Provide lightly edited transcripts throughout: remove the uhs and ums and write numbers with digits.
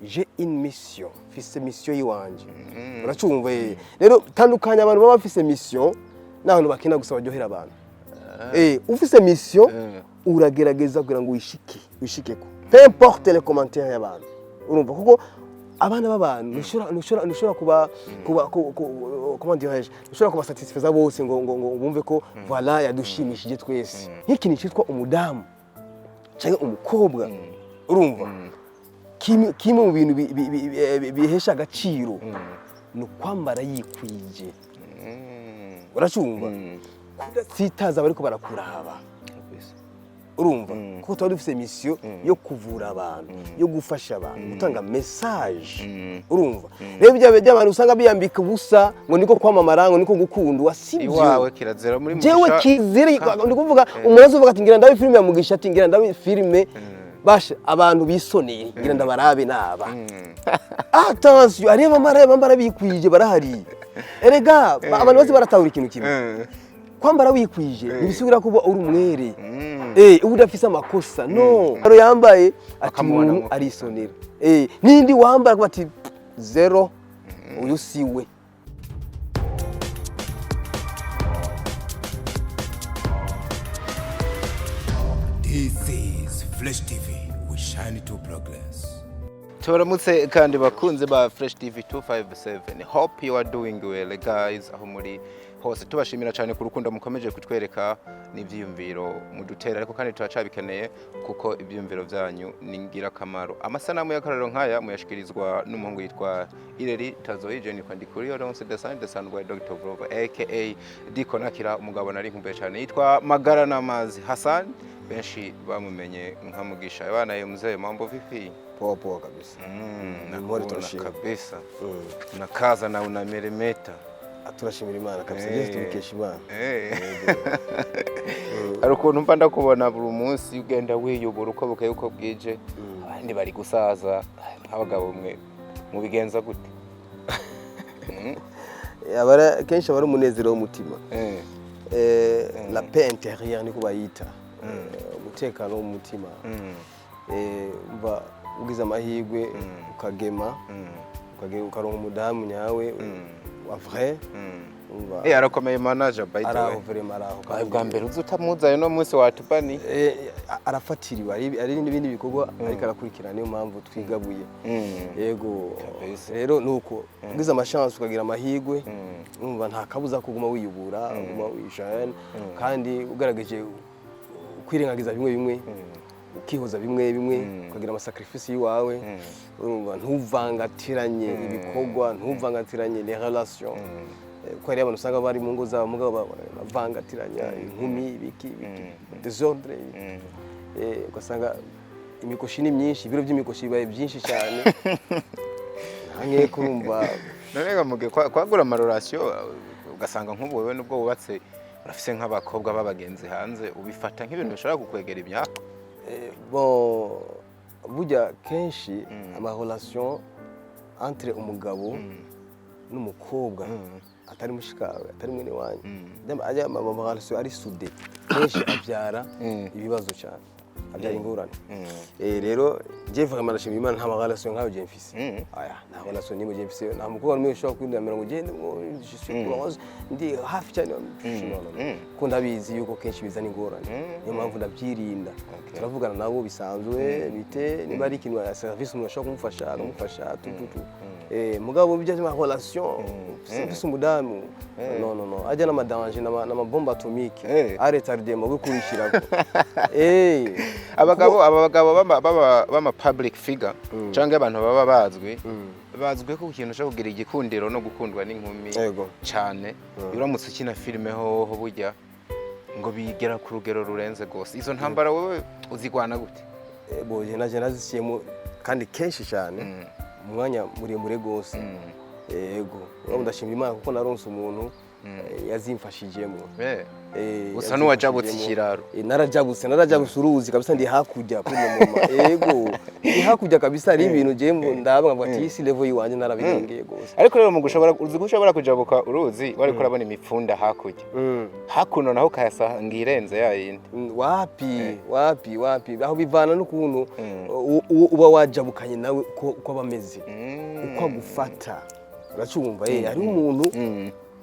J'ai une mission, mfise mission yiwanje, uracumva? Rero tandukanya abantu baba bafise mission n'abantu bakina gusa baryohera abantu. Ufise mission, uragerageza kugira ngo wishike, wishikeko, peu importe les commentaires y'abantu, urumva? Kuko abana b'abantu ntushobora kuba comment dirais-je, ntushobora kubasatisfeza bose ngo bumve ko voilà, yadushimishije twese. Nk'ikintu cyitwa umudamu cyangwa umukobwa, urumva, kimwe mu bintu bihesha agaciro ni ukwambara yikwije, uracumva? Kudatsitaza abariko barakuraba, urumva? Kuko tuba dufise mission yo kuvura abantu, yo gufasha abantu, gutanga message, urumva? Rero bya by'abantu usanga biyambika ubusa ngo niko kwamamara, ngo niko gukundwa, sibyo. Iwawe kirazira muri Jewe Mugisha. kizira, ndi kuvuga umuntu azovuga ati: "Ngira ndabe filime ya Mugisha", ati: "Ngira ndabe filime basha abantu bisoneye, ngira ndabarabe naba." Attention, hariyo abambara bambara bikwije, barahari erega. Abantu bose baratahura ikintu kimwe: kwambara wikwije ntibisigura kuba uri umwere, uba udafise amakosa. No rero yambaye ati Bakamubona umuntu arisonera, nindi wambara ati: "Zéro, uyu siwe." This is Flash TV. We shine to progress. Tubaramutse kandi bakunze ba Fresh TV 257. Hope you are doing well, guys, aho muri hose. Tubashimira cyane ku rukundo mukomeje kutwereka n'ivyiyumviro mudutera, ariko kandi turacabikeneye kuko ivyiyumviro vyanyu ni ingirakamaro. Amasanamu y'akarorero nk'aya muyashikirizwa n'umuhungu yitwa Ireri Tazoyi. Nitwa Ndikuriyo Leonce Desan Desan by Dr. Vrova aka Diko Nakira. Umugabo nari nkumbuye cyane yitwa Magara n'Amazi Hassan, benshi bamumenye nka Mugisha. Bana ye mzee, mambo vipi? Poa poa kabisa. Ni mpore. Nakuona. Turashima. Kabisa. Unakaza na unameremeta. Turashimira Imana kabisa, byose tubikesha Imana. Hari ukuntu mba ndakubona buri munsi ugenda wiyubura uko bukeye uko bwije, abandi bari gusaza. Nk'abagabo mwe mubigenza gute? Kenshi aba ari umunezero w'umutima. La paix intérieure niko bayita. Umutekano w'umutima. Umva, ugize amahirwe ukagema, ukaronka umudamu nyawe wa vrai, umva. Arakomeye manager, by the Araho. way. Vraiment araho. Bwawe bwa mbere uzi utamuzaye no munsi watubani. Arafatiriwe, ari n'ibindi bikorwa ariko arakurikirana, niyo mpamvu twigabuye. Yego. Kabisa. Rero nuko ugize amachance, ukagira amahirwe, umva, nta kabuza kuguma wiyubura, uguma wishana, kandi ugaragaje kwirengagiza bimwe bimwe, ukihoza bimwe bimwe, ukagira amasacrifice yiwawe, urumva, ntuvangatiranye ibikorwa, ntuvangatiranye les relations. Kuko hariyo abantu usanga bari mu ngo zabo mugabo bavangatiranya inkumi, ibiki ibiki, désordre. Ugasanga imikoshi ni myinshi, ibiro by'imikoshi bibaye byinshi cyane, nta nkeka, urumva? None ga muge kwagura amarelation, ugasanga nk'ubu wewe nubwo wubatse urafise nk'abakobwa b'abagenzi hanze, ubifata nk'ibintu bishobora kukwegera imyaka? Bon, burya kenshi amarelation entre umugabo n'umukobwa atari mushikawe, atari mwene wanyu, ajya amarelation ari soudé, kenshi abyara ibibazo cyane, abyara ingorane. Rero je vraiment ndashimira Imana, nta marelation nkayo je mfise. Aya, nta relation nimwe je mfise, nta mukobwa n'umwe ushobora kwindamira ngo gende ngo je suis close, ndi hafi cyane. No, no, no. Ko ndabizi yuko kenshi bizana ingorane, niyo mpamvu ndabyirinda. Turavugana nabo bisanzwe, bite, niba ari ikintu ya service umuntu ashobora kumufasha, akamufasha, tu tu tu. Mugabo bijya ma relation mfise umudamu, no no no, ajya n'amadanger n'amabombe atomique à retardement yo kubishirako. Abagabo, aba bagabo b'ama public figure cyangwa abantu baba bazwi, bazwi ko ikintu cyo kugira igikundiro no gukundwa n'inkumi cyane. Uramutse ukina filime hoho, burya ngo bigera ku rugero rurenze rwose. Izo ntambara wowe uzigwana gute? Bo je naje naziciyemo kandi kenshi cyane, umwanya muremure rwose. Yego, urabona, ndashimira Imana kuko naronse umuntu yazimfashijemo. Usa n'uwajabutse Yavyifashijemo. ikiraro. Narajabutse uruzi kabisa, ndi hakurya kuri mama. Ego, ndi hakurya kabisa. Ari ibintu je ndaba nkavuga ati isi level yiwanje narabirengeye gose. Ariko rero mu gushobora, uzi ko ushobora kujabuka uruzi wariko urabona imipfunda hakurya, hakuno naho ukayasanga irenze ya yindi. Wapi, wapi, wapi! Aho bivana n'ukuntu uba wajabukanye nawe, uko aba ameze, uko agufata, uracumva? Hariho umuntu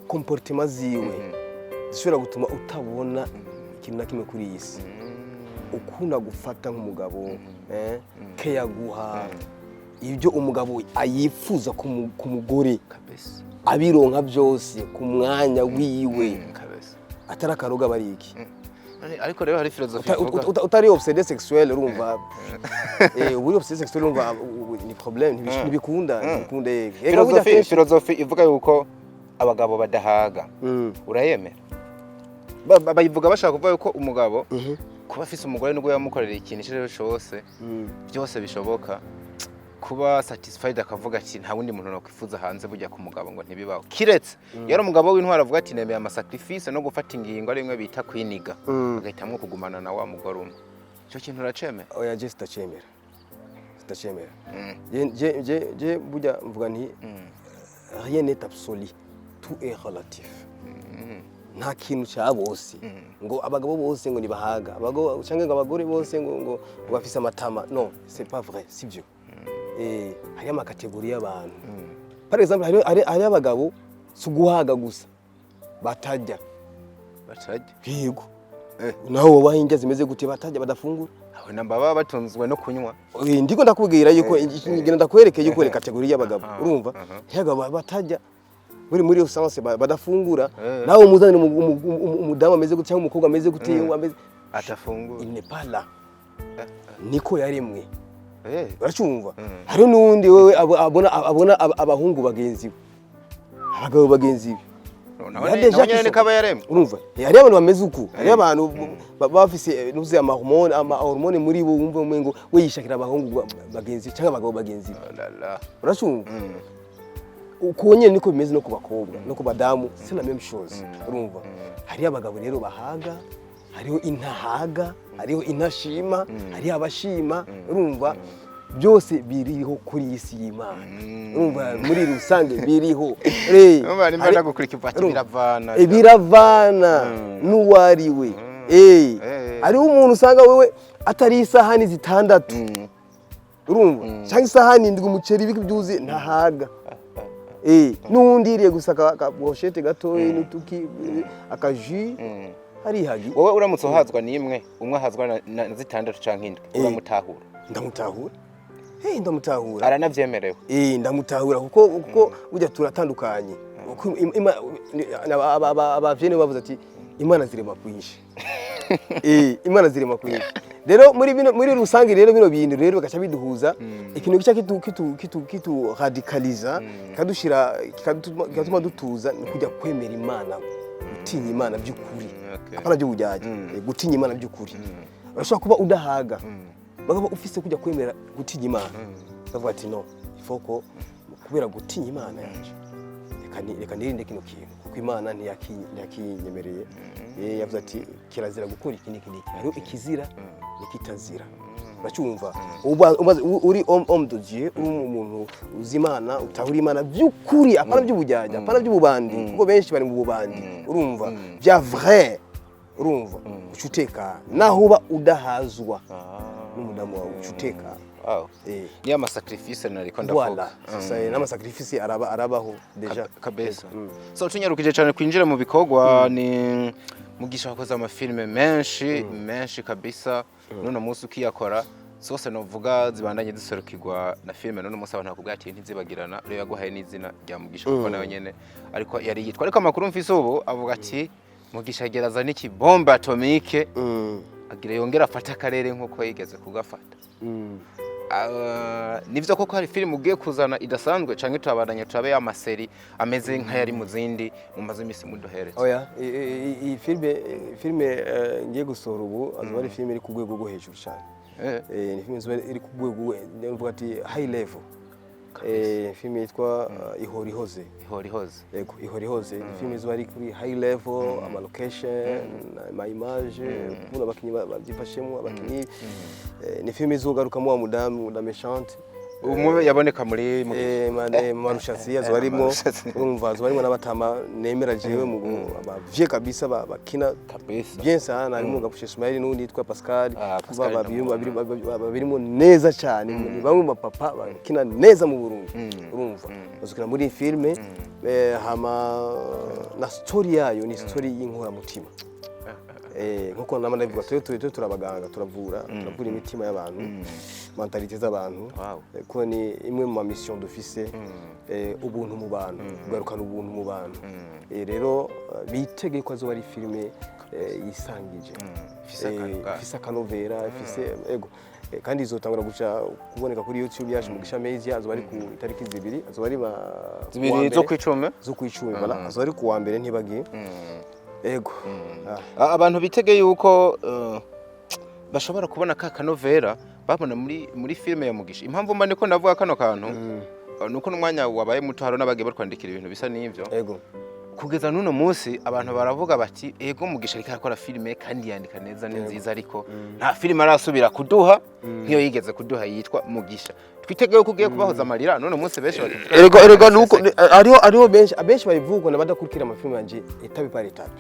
comportement ziwe zishobora gutuma utabona ikintu na kimwe kuri iyi si. Ukunda gufata nk'umugabo, keyaguha ibyo umugabo ayifuza ku mugore, abironka byose ku mwanya wiwe, atari akaroga bari iki. Ariko rero hari philosophie ivuga Utari obsédé sexuel, urumva, uba uri obsédé sexuel, urumva, ni problème, ntibikunda, eh. Ega burya Philosophie ivuga yuko abagabo badahaga, urayemera? Bayivuga bashaka kuvuga yuko umugabo kuba afise umugore, nubwo yamukorera ikintu icyo ari cyo cyose, byose bishoboka, kuba satisfied, akavuga ati nta wundi muntu nakwifuza hanze. Bujya ku mugabo ngo ntibibaho, kiretse yari umugabo w'intwari avuga ati nemeye ama sacrifice no gufata ingingo, ari imwe bita kwiniga, agahitamwo kugumana na wa mugore umwe. Icyo kintu uracemera? Oya, je sitacemera, sitacemera. Je burya mvuga nti rien n'est absolu, tout est relatif. Nta kintu cya bose ngo abagabo bose ngo nibahaga, abagabo cyangwa ngo abagore bose ngo bafise amatama. Non, c'est pas vrai, sibyo. Hariyo ama catégories y'abantu. Par exemple, hariyo abagabo si uguhaga gusa, batajya. Batajya? Yego. Naho wobaha indya zimeze gute, batajya, badafungura. Abo namba baba batunzwe no kunywa. Ndiko ndakubwira yuko ngenda ndakwereke yuko ni catégorie y'abagabo, urumva, y'abagabo batajya muri iyo sens badafungura. Nawe umuzanire umudamu ameze gute cyangwa umukobwa ameze gute, ameze atafungura, il n'est pas là, niko yaremwe. Uracumva? Mm. Hari n'uwundi wewe abona abahungu bagenzi be, abagabo bagenzi be. Nawe Ya déjà nawe nyene qui niko aba yaremwe. Urumva, hariyo abantu bameze uku, hariyo abantu bafise nuze ama hormones muri bo, wumva umengo we yishakira abahungu bagenzi be cyangwa abagabo bagenzi be. Oh la la. Uracumva? Uko nyene niko bimeze no ku bakobwa no ku badamu, c'est la même chose. Urumva, hariyo abagabo rero bahaga, hariho intahaga, hariho intashima, hariho abashima. Urumva, byose biriho kuri iyi si y'Imana. Urumva, muri rusange biriho. Urumva, nimba ndagukurikira ati Urumva. biravana. Biravana n'uwariwe. Hariho umuntu usanga wewe atari isahani zitandatu, urumva, cyangwa isahani indwi, umuceri, ibiki byuzuye, ntahaga. N'uwundi yiriye gusa ka brochette gatoyi n'utuki, aka jus, arihagi. Wowe uramutse uhazwa n'imwe, umwe ahazwa na zitandatu canke indwi, uramutahura? Ndamutahura, ndamutahura. Aranavyemerewe? Ndamutahura kuko burya turatandukanye. Kuko abavyeyi bavuze ati Imana zirema kwinshi. Imana zirema kwinshi. Rero muri bino, muri rusange rero, bino bintu rero bigaca biduhuza ikintu gica kitu radicaliza, kikadushira, kikatuma dutuza, ni kujya kwemera Imana, gutinya Imana by'ukuri. Apana by'ubujyajya. Gutinya Imana by'ukuri. Urashobora kuba udahaga, bagabo ufise kujya kwemera gutinya Imana, bavuga ati non, il faut ko kubera gutinya Imana yanje, reka nirinde kino kintu kuko Imana ntiyakinyemereye. Yavuze ati kirazira gukora iki n'iki n'iki. Hariho ikizira n'ikitazira, uracyumva? Uri homme de Dieu, uri umuntu uzi Imana, utahura Imana by'ukuri, apana by'ubujyajya, apana by'ububandi, kuko benshi bari mu bubandi. Urumva, bya vrai, urumva, uca utekana naho uba udahazwa n'umudamu wawe, uca utekana. Niyo ama sacrifice nariko ndavuga. Voilà, c'est ça, n'ama sacrifice arabaho déjà. Kabisa. So tunyarukije cyane kwinjira mu bikorwa, ni Mugisha wakoze amafilme menshi menshi kabisa, none munsi ukiyakora zose novuga zibandanye ziserukirwa na filme, none munsi abantu bakubwira ati ntizibagirana. Rero yaguhaye n'izina rya Mugisha, kuko nawe nyene ariko yari yitwa, ariko amakuru mfise ubu avuga ati Mugisha ageraza n'ikibombe atomique, agira yongera afate akarere nk'uko yigeze kugafata. Nivyo koko hari filime ugiye kuzana idasanzwe, canke turabandanya turabe ya ma séries ameze nk'ayari mu zindi mumaze imisi muduhereza? Oya, iyi filme ngiye gusohora ubu azoba ari filme iri ku rwego rwo hejuru cyane. Ni filme izoba iri ku rwego, mvuga ati high level. Filime yitwa Ihora Ihoze. Ihora Ihoze. Yego, Ihora Ihoze ni filime ziba ari kuri high level, ama location, ama image, kubona abakinyi babyifashemo abakinyi. Ni filime izogarukamo wa mudamu la méchante. Umwe yaboneka muri Marushatsi azoba arimo. Marushatsi. Urumva, azoba arimo n'abatama nemera jewe mu aba vieux kabisa bakina Kabisa. bien sana. Harimo Gapushe Ismail n'undi yitwa Pascal. Ah, Pascal ndamubona. Babirimo neza cyane, ni bamwe mu bapapa bakina neza mu Burundi. Urumva, bazukina muri iyi filime. Hama na story yayo ni story y'inkoramutima. Nkuko nama ndabivuga, twe turabaganga, turavura imitima y'abantu, mentalité z'abantu. Kuko ni imwe mu ma mission dufise, ubuntu mu bantu, kugarukana ubuntu mu bantu. Rero bitege ko azoba ari filime yisangije. Ifise akantu kayo. Ifise akanovera, ifise ego. Kandi izotangura guca kuboneka kuri YouTube yacu, Mugisha Media. Azoba ari ku itariki 2, azoba ari 2 kuwa mbere. Zo kwicumi. Zo kwicumi, voilà, azoba ari kuwa mbere, ntibagiye. Ego. Abantu bitege yuko bashobora kubona ka kanovera babona muri filime ya Mugisha. Impamvu mba niko ndavuga kano kantu, nuko n'umwanya wabaye muto, hari n'abagiye batwandikira ibintu bisa n'ivyo. Kugeza n'uno munsi abantu baravuga bati: "Ego, Mugisha ariko arakora filime kandi yandika neza, ni nziza, ariko nta filime arasubira kuduha nk'iyo yigeze kuduha yitwa Mugisha." Twitege yuko ugiye kubahoza amarira n'uno munsi benshi batuvuga. Erega nuko hariho benshi, abenshi babivugwa n'abadakurikira amafilime yanje étape par étape.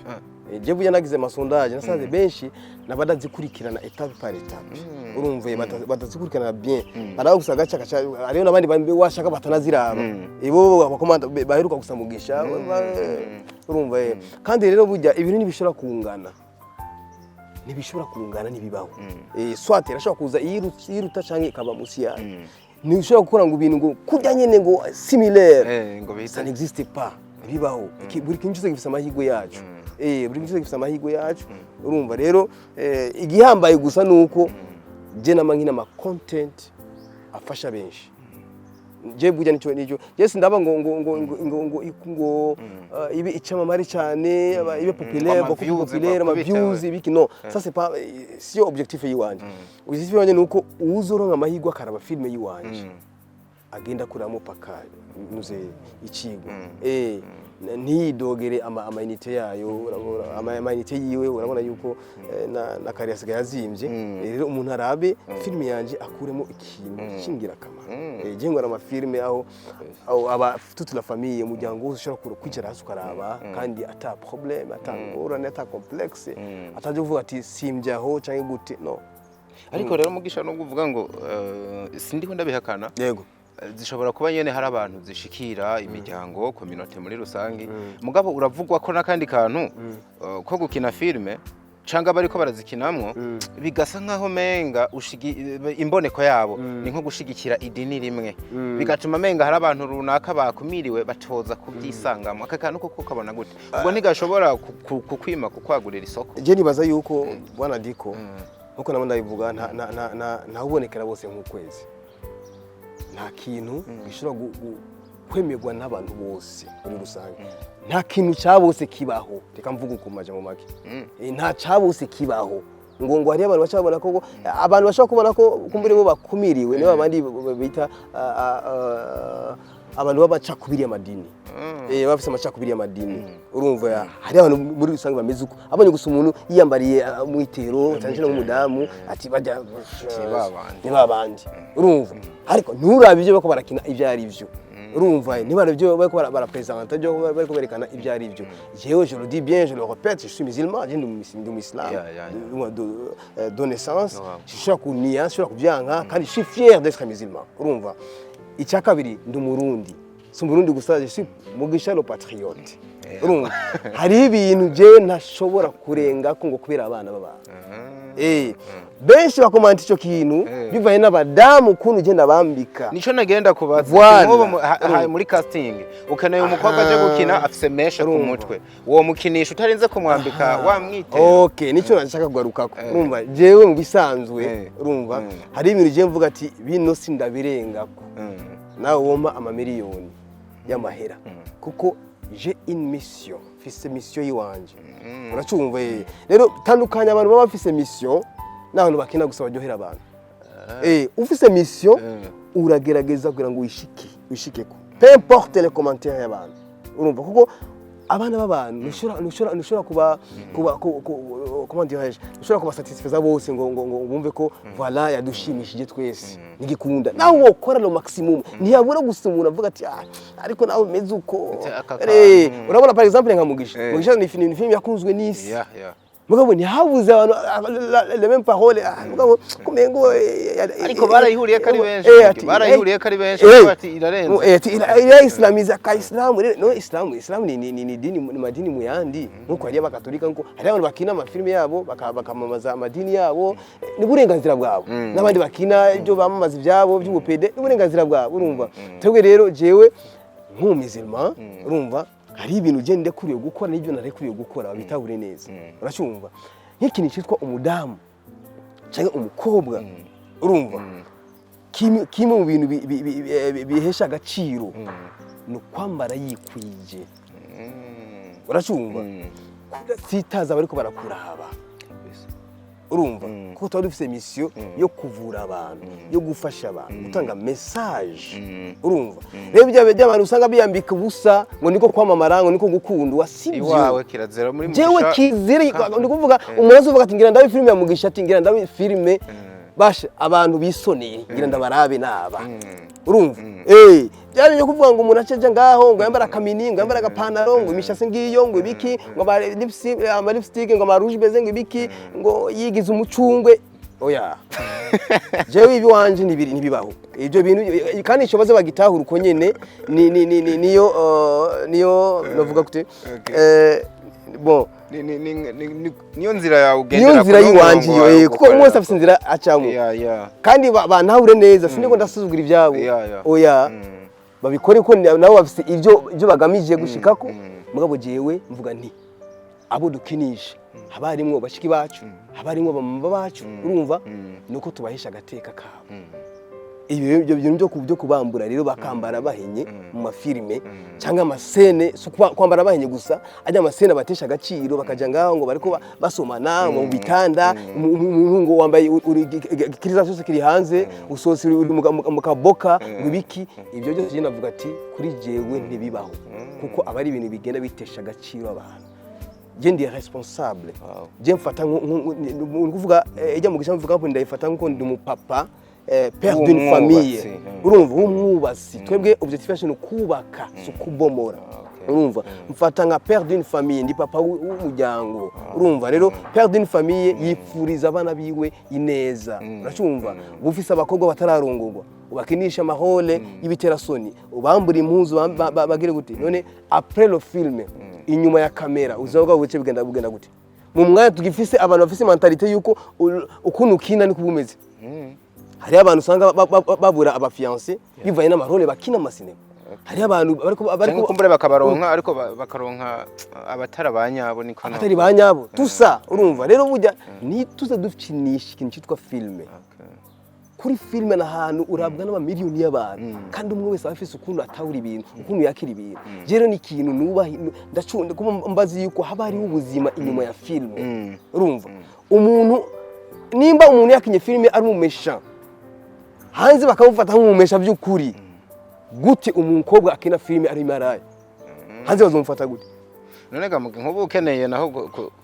Je burya nagize ama sondage, nasanze benshi n'abadazikurikirana étape par étape. Urumva, batazikurikirana bien, baraba gusa gaca gaca. Hariho n'abandi washaka batanaziraba, ibo abakomanda baheruka gusa Mugisha. Urumva, kandi rero burya ibintu ntibishobora kungana, ntibishobora kungana, ntibibaho. Soit irashobora kuza iyiruta canke ikaba musi yayo. Ntibishobora gukora ngo ibintu ngo kurya nyene ngo similaire. Ngo bihite. Ça n'existe pas, ntibibaho. Buri kintu cyose gifise amahirwe yacu. Buri kintu cyose gifise amahirwe yacu. Urumva rero, igihambaye gusa nuko je nama nkina ama content afasha benshi. Je burya nico je sindaba ngo ibe icamamare cyane, ibe populaire, Ama beaucoup views, populaire, ama bakubite, views, ibiki. Non, ça c'est pas siyo objectif yiwanje. Objectif yiwanje nuko uwuzoronka amahirwe akaraba filme yiwanje agenda kuramo paka nuze icigwa, ntiyidogere ama unité yayo. Urabona, ama unité yiwe, urabona yuko na kare asigaye azimvye. Rero umuntu arabe filime yanje akuremo ikintu cy'ingirakamaro. Je ngora amafilime aho aba toute la famille, umuryango wose ushobora kwicara hasi ukaraba, kandi ata problème, ata ngorane, ata complexe, ataje kuvuga ati simbyaho cyangwa gute, no. Ariko rero Mugisha, nubwo uvuga ngo sindiko ndabihakana, Yego. zishobora kuba nyene hari abantu zishikira, imiryango, communauté muri rusange, mugabo uravugwa ko n'akandi kantu ko gukina filime canga bariko barazikinamwo bigasa nkaho menga imboneko yabo ni nko gushigikira idini rimwe, bigatuma menga hari abantu runaka bakumiriwe batoza kubyisangamo. Aka kantu koko kabona gute? Ubwo ntigashobora kukwima kukwagurira isoko? Je nibaza yuko, bwana Diko, nkuko nabo ndabivuga, ntawubonekera bose nk'ukwezi. Nta kintu gishobora kwemerwa n'abantu bose muri rusange. Nta kintu cya bose kibaho. Reka mvuge uko mu make. Nta cya bose kibaho, ngo hariyo abantu baca babona ko abantu bashobora kubona ko kumbure bo bakumiriwe, nibo abandi bita abantu b'abacakubiri y'amadini, bafise amacakubiri y'amadini. Urumva, hari abantu muri rusange bameze uko, abonye gusa umuntu yiyambariye umwitero cyane cyane nk'umudamu, ati bajya babandi. Ni babandi. Urumva, ariko nturabe ibyo bariko barakina ibyo ari byo. Urumva, ntibarabe ibyo bariko barapresenta, ibyo bariko berekana ibyo ari byo. Jewe je le dis bien, je le répète, je suis musulman, je ndi umuislam de naissance. Sinshobora kuniya, sinshobora kubyanka, kandi je suis fier d'être musulman. Urumva, icya kabiri, ndi umurundi. Si umurundi gusa, je suis Mugisha le patriote. Urumva, hariho ibintu jewe ntashobora kurengako ngo kubera abana b'abantu. Benshi bakomanta ico kintu bivanye n'abadamu, ukuntu ugenda bambika. Nico nagenda kubaza. Voilà. Nk'ubu muri casting ukeneye umukobwa aje gukina afise mèche ku Urumva. mutwe, uwo mukinisha utarinze kumwambika wamwitera? Okay, nicyo nashaka kugarukako. Urumva, jewe mu bisanzwe, urumva, hari ibintu jewe mvuga ati bino sindabirengako, nawe wompa amamiliyoni y'amahera, kuko j'ai une mission, mfise mission yiwanje. Uracumva? Rero tandukanya abantu baba bafise mission n'abantu bakina gusa baryohera abantu. Ufise mission, uragerageza kugira ngo uyishike. wishikeko, peu importe les commentaires y'abantu. Urumva, kuko abana b'abantu ntushobora kuba comment dirais-je, ntushobora kubasatisfeza bose ngo bumve ko voilà, yadushimishije twese. Ntigikunda. Nawe wokora le maximum, ntiyabura gusa umuntu avuga ati: "Ah, ariko nawe umeze uko." Ati, aka kantu. Urabona, par exemple, nka Mugisha. Mugisha ni film yakunzwe n'isi. Mugabo ntihabuze abantu les mêmes paroles: "Ah, mugabo kumengo Ariko barayihuriye ko ari benshi, ati, barayihuriye ko ari benshi, bati irarenze. Ati ira islamiza ka islamu rero. No, islamu ni dini, ni madini mu yandi, nkuko hari abakatolika, nkuko hari abantu bakina amafilime yabo bakamamaza amadini yabo, ni uburenganzira bwabo. N'abandi bakina ibyo bamamaza ibyabo by'ubupede, ni uburenganzira bwabo. Urumva, twebwe rero, jewe nk'umumusulman, urumva, hari ibintu ugenda ndekuriye gukora n'ibyo narekuriye gukora, babitahure neza. Uracyumva, nk'ikintu cyitwa umudamu cyangwa umukobwa, urumva, kimwe mu bintu bihesha agaciro ni ukwambara yikwije. Uracyumva, kudatsitaza abariko barakuraba. Urumva, kuko tuba dufite mission yo kuvura abantu, yo gufasha abantu, gutanga message. Urumva rero, bya by'abantu usanga biyambika ubusa ngo niko kwamamara, ngo niko gukundwa, sibyo. Iwawe kirazira muri Jewe Mugisha. kizira. Ndi kuvuga, umuntu azovuga ati: "Ngira ndabe filime ya Mugisha", ati: "Ngira ndabe filime bashe abantu bisoneye, ngira ndabarabe naba." Urumva, byari byo kuvuga ngo umuntu acaja ngaho ngo yambara akamini, ngo yambara agapantaro, ngo imishasi ngiyo, ngo ibiki, ngo ama lipstick, ama lipstick, ngo ama rouge beze, ngo ibiki, ngo yigize umucungwe. Oya, jewe ibi wanje ntibibaho ibyo bintu. Kandi icyo baze bagitahura uko nyene ni niyo navuga gute? Bon. Niyo nzira yawe ugendera. Niyo nzira yiwanje iyo, kuko umwe wese afise inzira acamo. Kandi bantahure neza, siniko ndasuzugura ibyabo. Oya. Babikore ko nabo bafise ibyo bagamije gushikako. Mugabo jewe mvuga nti abo dukinisha haba harimwo bashiki bacu, haba harimwo bamama bacu. Urumva, nuko tubahesha agateka kabo. Ibyo bintu byo kubambura rero bakambara bahenye mu mafilime cyangwa amascène, si kwambara bahenye gusa, ajya amascène batesha agaciro, bakaja ngaho ngo bariko basomana mu bitanda, ngo wambaye ikiriza cyose kiri hanze, usohotse uri mu kaboka, ngo ibiki. Ibyo byose je navuga ati kuri jewe ntibibaho, kuko aba ari ibintu bigenda bitesha agaciro abantu. Je ndi responsable. Je mfata ni kuvuga ijya mu gisha mvuga ngo ndayifata nkuko ndi umupapa, père d'une W'umwubatsi, famille. Urumva, w'umwubatsi. Twebwe objectif yacu ni ukubaka, si ukubomora. Urumva, mfata nka père d'une famille, ndi papa w'umuryango. Urumva rero, père d'une famille yipfuriza abana biwe ineza. Uracumva, uba ufise abakobwa batararongorwa, ubakinisha amarôle y'ibiterasoni, ubambura impuzu, bagire gute? None après le film, inyuma ya kamera, ubuzima bwabo buce bugenda gute? Mu mwanya tugifise abantu bafise mentalité yuko ukuntu ukina niko uba umeze. Hariho abantu usanga babura abafiancé bivanye n'amarôle bakina mu masinema. Hariho abantu bariko Cyangwa kumbure bakabaronka, ariko bakaronka abatari abanyabo, niko abatari ba nyabo tusa. Urumva rero, burya ntituze dukinisha ikintu cyitwa filime. Kuri filime ni ahantu urabwa n'amamiliyoni y'abantu, kandi umwe wese aba afise ukuntu atahura ibintu, ukuntu yakira ibintu. Rero ni ikintu nubaha, ndacunda kuba mbazi yuko haba hariho ubuzima inyuma ya filime. Urumva, umuntu nimba umuntu yakinye filime ari umumesha, hanze bakamufata nk'umumesha by'ukuri, gute umukobwa akina filime ari maraya, hanze bazomufata gute? None ga mugi, nk'ubu ukeneye naho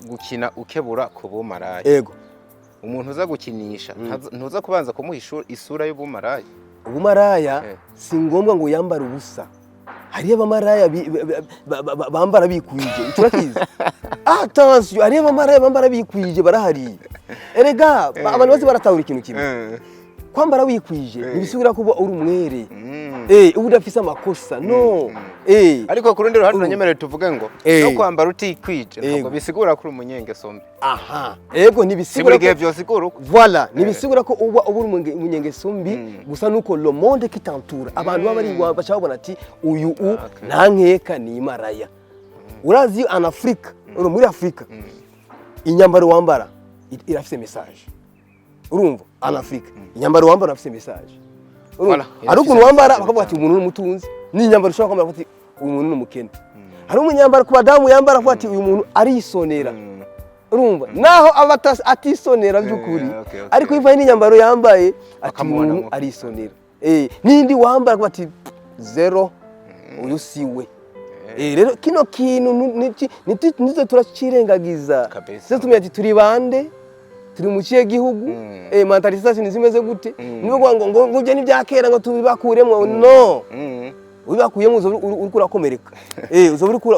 gukina ukebura ku bumaraya, umuntu uza gukinisha ntuza kubanza kumuha isura y'ubumaraya? Ubumaraya si ngombwa ngo yambare ubusa. Hariyo abamaraya bambara bikwije, turakizi. Attention, hariyo abamaraya bambara bikwije, barahari erega. Abantu bose baratahura ikintu kimwe: kwambara wikwije ntibisigura kuba uri umwere, uba udafise amakosa, no. Ariko ku rundi ruhande, uranyemerera tuvuge ngo no kwambara utikwije ntabwo bisigura ko uri umunyengeso mbi? Aha, ego. Si Ntibisigura buri gihe ko vyosigura uko. Voilà, ntibisigura ko uba uri umunyengeso mbi gusa, nuko le monde qui t'entoure, abantu baba bari baca babona ati: "Uyu u nta nkeka ni imaraya." Urazi, en Afrique, uri muri Afrika, inyambaro wambara irafise message. Urumva, en Afrique, inyambaro wambara irafise message. Urumva? Voilà, Hari irafise ukuntu wambara message. bakavuga ati: "Umuntu ni umutunzi." N'inyambaro ushobora kwambara bakavuga ati: "Uyu muntu ni umukene." Hari umunyambaro ku badamu yambara avuga ati: "Uyu muntu arisonera." Urumva, naho aba atisonera by'ukuri, ariko bivanye n'inyambaro yambaye, ati: Bakamubona "Umuntu nko- arisonera." N'indi wambara avuga ati Zéro, uyu siwe. Rero kino kintu nizo turacirengagiza. Kabisa. Tuze tumenya ati turi bande, turi mu kihe gihugu, mentalité zimeze gute. Niba ngo ibyo ni ibya kera, ngo tubibakuremo, no. Ubibakuyemo uzoba uriko urakomereka, uzoba uriko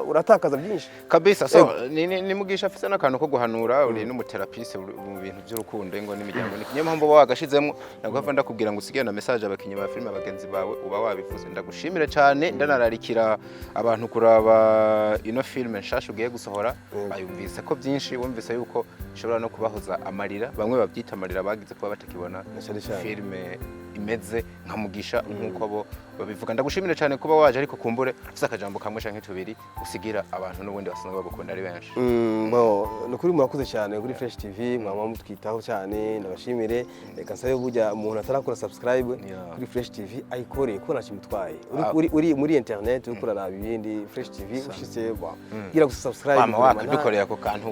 uratakaza byinshi. Kabisa. So ni Mugisha afise n'akantu ko guhanura, uri n'umuthérapeute mu bintu by'urukundo, ingo n'imiryango. Niyo mpamvu uba wagashizemo. Naguhava ndakubwira ngo usigaye na message abakinyi ba filime bagenzi bawe, uba wabivuze. Ndagushimire cyane, ndanararikira abantu kuraba ino filime nshasha ugiye gusohora. Bayumvise ko byinshi, wumvise yuko ishobora no kubahoza amarira, bamwe babyita amarira bagize kuba batakibona Na cyane cyane. filime imeze nka Mugisha nk'uko bo babivuga. Ndagushimire cyane kuba waje, ariko kumbure ufise akajambo kamwe canke tubiri usigira abantu n'ubundi basanzwe bagukunda ari benshi. Bon, ni ukuri murakoze cyane kuri Fresh TV, mwama mutwitaho cyane, ndabashimire. Reka nsabe burya umuntu atarakora subscribe kuri Fresh TV ayikore, kuko ntacyo imutwaye. Uri muri internet uriko uraraba ibindi, Fresh TV ushitse, bon, gira gusa subscribe. Wama vraiment, wakadukoreye ako kantu.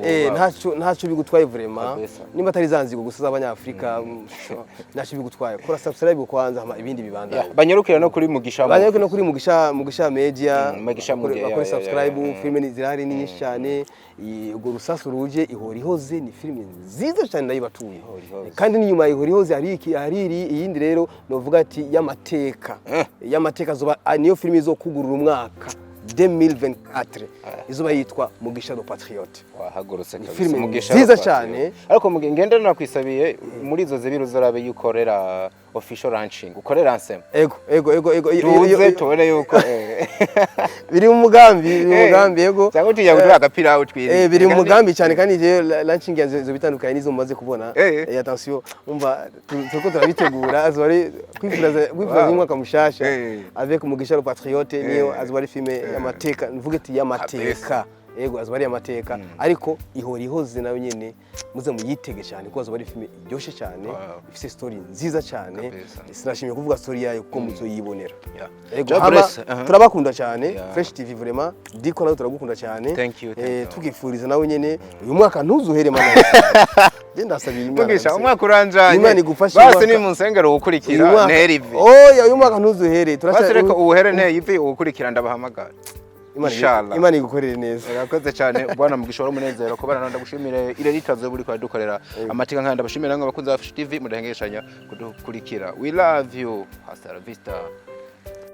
Ntacyo bigutwaye vraiment. Kabisa. Nimba atari za nzigo gusa z'abanyafrika, ntacyo bigutwaye. Kora subscribe kwanza, hama ibindi bibandanye. Banyarukira no kuri Mugisha. Banyaruke no kuri Mugisha Media. Mugisha Media, bakore subscribe. Filime ni zirahari, ni nyinshi cyane. Urwo rusasu ruje, Ihora Ihoze, ni filime nziza cyane, ndayibatuye. Ihora Ihoze. Kandi n'inyuma ya Ihora Ihoze hari iki, hari iyindi rero novuga ati y'amateka zoba niyo filime izokugurura umwaka 2024, izoba yitwa Mugisha le Patriote. Wahagurutse Ni kabisa. filime Mugisha nziza Patriote. cyane. Ariko ngende nakwisabiye muri izo zibiri uzarabe yukorera official launching, ukorera nsema. Ego. Tuze tubone yuko Biri mu mugambi, biri mu mugambi, ego. Cyangwa utijya kuduha agapira utwiri. Biri mu mugambi cyane, kandi je launching yanze zo bitandukanye n'izo mumaze kubona. Attention, umva, turiko turabitegura, azoba ari kwifuraza umwaka mushasha avec Mugisha le Patriote. Niyo azoba ari filme y'amateka, mvuge ati y'amateka. Yego, azoba ari amateka, ariko Ihora Ihoze nayo nyene muze muyitege cyane, kuko azoba ari filme iryoshe cyane, ifise story nziza cyane. Sinashimye kuvuga story yayo kuko muzoyibonera. Yego, God hama bless. Aha. turabakunda cyane. Fresh TV vraiment, Diko nawe turagukunda cyane. Thank you, thank you. Tukifuriza nawe nyene uyu mwaka ntuzuhere mana. Je ndasabira Imana Mugisha, kabisa. umwaka uranjanye. Imana igufashe. Basi uyu ni mwaka- mu nsengero uyu uwukurikira mwaka- ntera ivi. Oya, uyu mwaka ntuzuhere. Basi reka uwuhere nteye ivi, uwukurikira ndabahamagara. Inshallah. Imana igukorere neza. Urakoze cyane, bwana Mugisha, wari umunezero kubana nawe. Ndagushimire ireritazo buri kwa dukorera amateka nkaya. Ndabashimira namwe abakunzi ba Fresh TV mudahengeshanya kudukurikira. We love you, hasta la vista.